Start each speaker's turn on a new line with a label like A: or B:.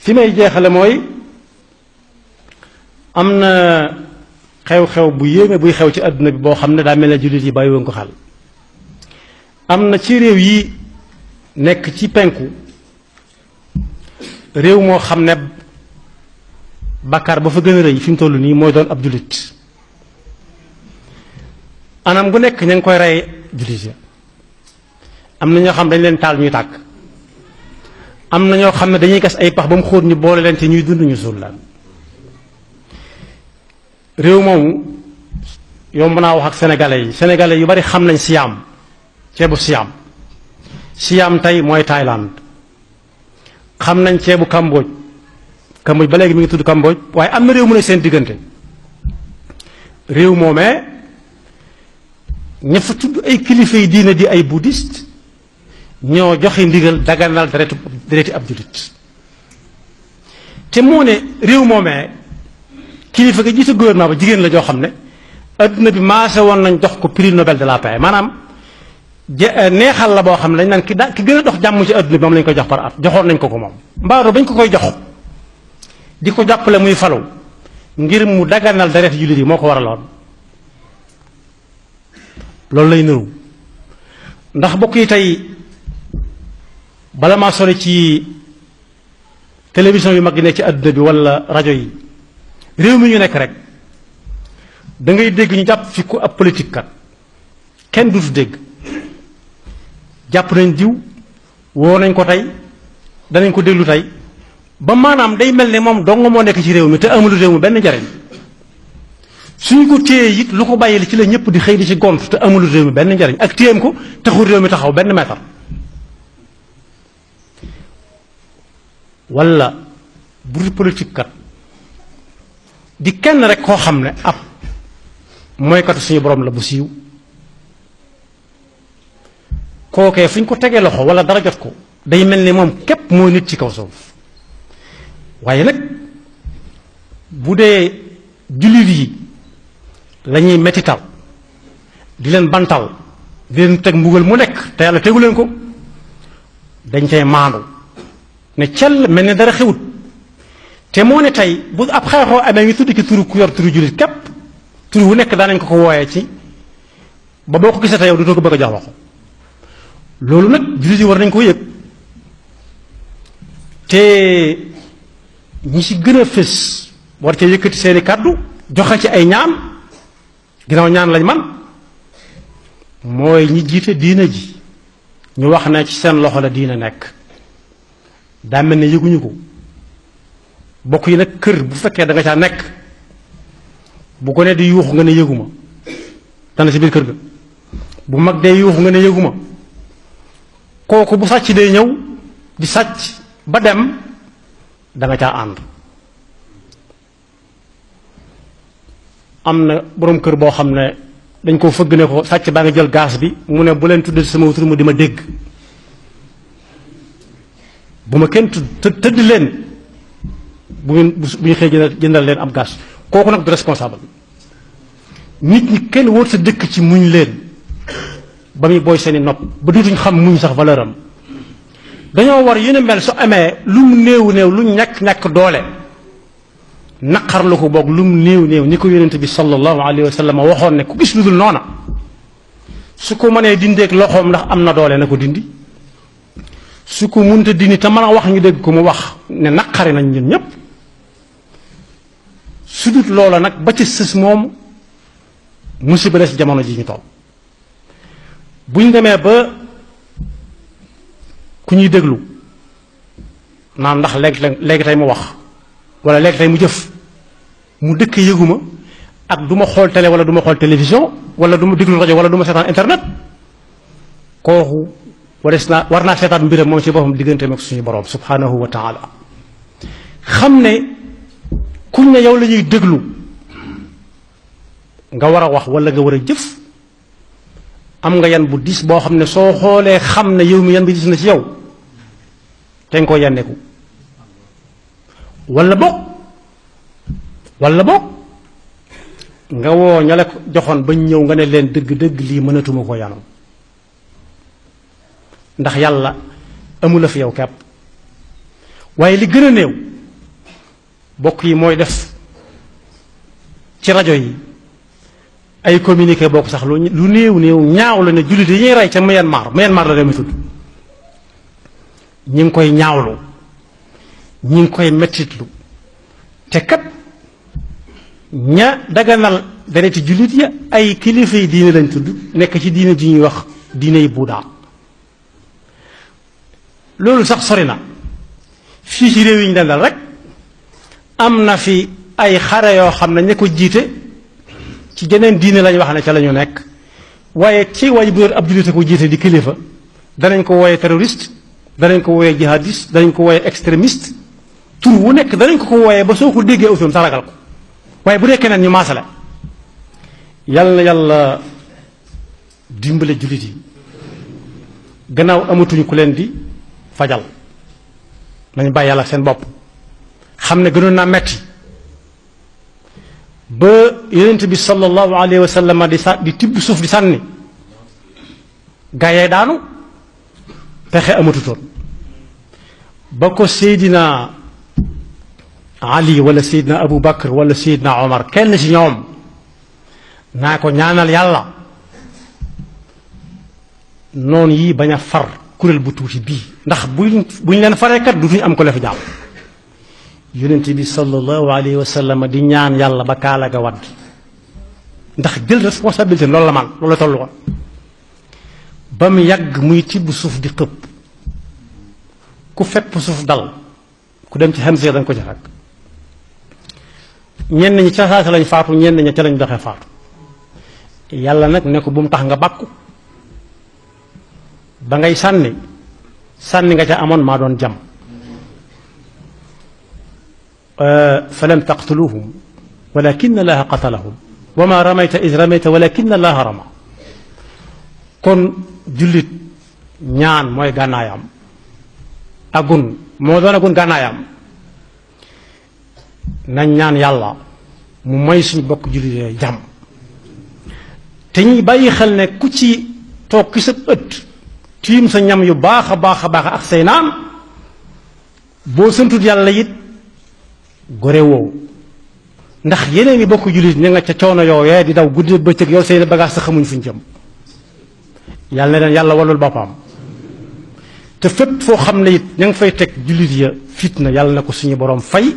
A: fi may jeexale mooy am na xew-xew bu yéeme buy xew ci àdduna bi boo xam ne daa mel ne jullit yi bàyyi woon ko xel. am na ci réew yi nekk ci penku réew moo xam ne bàkkaar ba fa gën a rëy fi mu toll nii mooy doon ab jullit anam gu nekk ña ngi koy rey jullit ya. am na ñoo xam dañ leen taal ñuy tàkk, am na ñoo xam ne dañuy gas ay pax ba mu xóot ñu boole leen te ñuy dund ñu suul laan. réew moomu yomb naa wax ak sénégalais yu bari xam nañ siyaam, ceebu siyaam tey mooy Thaïlande. xam nañ ceebu Cambodge ba léegi mi ngi tudd Cambodge, waaye am na réew mu ne seen diggante. réew moomee ña fa tudd ay kilifa yi diine di ay bouddhiste ñoo joxe ndigal daganal dereti ab jullit. te moo ne réew moomee kilifa gi jiite gouvernement ba jigéen la joo xam ne adduna bi maase woon nañ jox ko prix Nobel de la paix, maanaam neexal la boo xam ne dañ naan ki gën a dox jàmm ci adduna bi moom lañ ko jox par at, joxoon nañ ko ko moom. mbaaro bañ ko koy jox di ko jàppale muy falu ngir mu daganal deret jullit yi moo ko waraloon. loolu lay niru ndax bokk yi tey bala maa sori ci télévision yu mag yi nekk ci àdduna bi walla rajo yi, réew mi ñu nekk rek da ngay dégg ñu jàpp fi ku ab politique kat kenn dutu dégg jàpp nañ diw woo nañ ko tey danañ ko déglu tey ba maanaam day mel ne moom dong moo nekk ci réew mi te amul réew mi benn njariñ. suñ ko téye it lu ko bàyyil ci la ñëpp di xëy di ci gont te amul réew mi benn njariñ, ak téyem ko taxul réew mi taxaw benn mètre. walla bu politique kat di kenn rek koo xam ne ab mooykatu suñu borom la bu siiw, kookee fu ñu ko tegee loxo walla dara jot ko day mel ni moom képp mooy nit ci kaw suuf. waaye nag bu dee jullit yi lañuy mettital di leen bantal di leen teg mbugal mu nekk te yàlla tegu leen ko, dañ cay maandu ne cell mel ne dara xewut. te moo ne tey bu ab xeexoo amee ñu tudd ci turu ku yor turu jullit képp, turu wu nekk daanañ ko wooyee ci ba boo ko gisee te yow du ko bëgg a jox loxo. loolu nag jullit yi war nañ ko yëg, te ñi ci gën a fës war ca yëkkati seeni kàddu joxe ci ay ñaan, ginnaaw ñaan lañ man, mooy ñi jiite diina ji. ñu wax ne ci seen loxo la diina nekk, daa mel ne yëguñu ko. bokk yi nag kër bu fekkee da nga caa nekk, bu ko ne di yuuxu nga ne yëguma dana ci biir kër ga, bu mag dee yuuxu nga ne yëguma, kooku bu sàcc dee ñëw di sàcc ba dem da nga caa ànd. am na boroom kër boo xam ne dañ koo fëgg ne ko sàcc baa nga jël gaas bi, mu ne bu leen tudd sama tur mu di ma dégg, bu ma kenn tëdd leen bu ñu xëy jëndal leen ab gaas. kooku nag du responsable. nit ñi kenn wóor sa dëkk ci muñ leen ba muy booy seeni nopp ba dutuñ xam muñ sax valeur am. dañoo war yu ne mel su amee lu mu néew lu ñàkk doole naqar lu ko boog lu mu néew ni ko yonent bi sallallahu alayhi wa sallam waxoon ne ku gis lu dul noona su ko mënee dindeeg loxoom ndax am na doole na ko dindi, su ko munta dindi te mën a wax ñu dégg ko mu wax ne naqari nañ ñun ñépp. su dut loola nag ba ci sës moom musiba la ci jamono ji ñu toll. buñ demee ba ku ñuy déglu naan ndax léegi tey mu wax wala léegi tey mu jëf, mu dëkk yëguma ak du ma xool télé wala du ma xool télévision wala du ma déglu rajo wala du ma seetaan internet, kooku war naa seetaan mbiram moom ci boppam digganteem ak suñu borom subhanahu wa taala. xam ne kuñ ne yow la ñuy déglu nga war a wax wala nga war a jëf, am nga yan bu diis boo xam ne soo xoolee xam ne yow mi yan bi diis na ci yow te nga koo yanneku, wala boog nga woo ña la ko joxoon bañ ñëw nga ne leen dëgg-dëgg lii mënatuma ko yanu, ndax yàlla amula fi yow kepp. waaye li gën a néew bokk yi mooy def ci rajo yi ay communiqué bokk sax lu néew ñaaw la ne jullit yi ñuy rey ca Myanmar la demee tudd ñi ngi koy ñaawlu ñi ngi koy mettitlu te kat ña daganal dereti jullit ya ay kilifa yi diine lañ tudd nekk ci diine ji ñuy wax diine yi Buuda loolu sax sori na fii ci réew yi ñu dendal rek am na fi ay xare yoo xam ne ña ko jiite ci geneen diine lañ wax ne ca la ñu nekk waaye ci waaj bu doon ab jullit ko jiite di kilifa danañ ko wooye terroriste danañ ko wooye jihadiste danañ ko wooye extrémiste tur wu nekk danañ ko wooyee ba soo ko déggee autoom sa ragal ko waaye bu nekkee nag ñu maasale yàlla na yàlla dimbale jullit yi gannaaw amatuñu ku leen di fajal nañ bàyyi yàlla seen bopp xam ne gënoon naa metti ba yonent bi sallallahu alayhi wa sallam di tibb suuf di sànni gaayee daanu pexe amatutoon ba ko Seydina Ali wala Seydina Abu Bakr wala Seydina Omar kenn ci ñoom naa ko ñaanal yàlla noonu yi bañ a far kuréel bu tuuti bii ndax buñ leen faree kat dutuñu am ko la fi jàmm yonent bi sallallahu alayhi wa sallam di ñaan yàlla ba kaala ga wadd ndax jël responsabilité loolu la man loolu la tollu ko ba mu yàgg muy tibb suuf di xëpp ku fepp suuf dal ku dem ci Hamza dañ ko ci fekk ñenn ñi ca saasa lañ faatu ñenn ñi ca lañ doxee faatu yàlla nag ne ko bu mu tax nga bàkku ba ngay sànni nga ca amoon maa doon jam fa lam taqtuluhum walakin allaha qatalahum wa ma ramayta id ramayta walakin allaha rama kon jullit ñaan mooy gànnaayam agun moo doon agun gànnaayam nañ ñaan yàlla mu may suñu bokk jullit yooyu jàmm te ñuy bàyyi xel ne ku ci toog ki sa ëtt tiim sa ñam yu baax a baax ak say naan boo santut yàlla it gore woowu ndax yeneen i bokk jullit ña nga ca coono yooyee di daw guddi bëccëg yow seen bagage sa xamuñ fuñ jëm yàlla ne leen yàlla walul boppam te fépp foo xam ne it ña nga fay teg jullit ya fitna yàlla na ko suñu borom fay